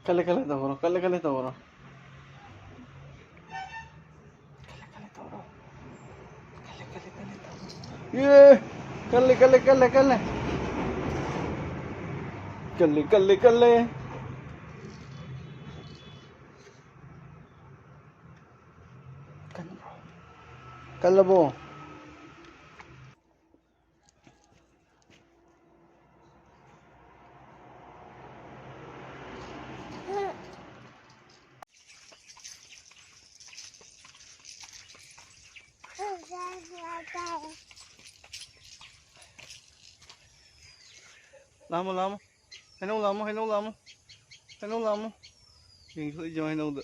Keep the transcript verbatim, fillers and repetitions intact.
Kale, kale, toro. Kale, kale, toro. Kale, kale, toro. Kale, kale, kale, toro. Ye! Kale, kale, kale, kale. Kale, kale, kale. Kale, bo. Lamo, lamo. Heno lamo, heno lamo. Heno lamo. Jingso ijo heno do.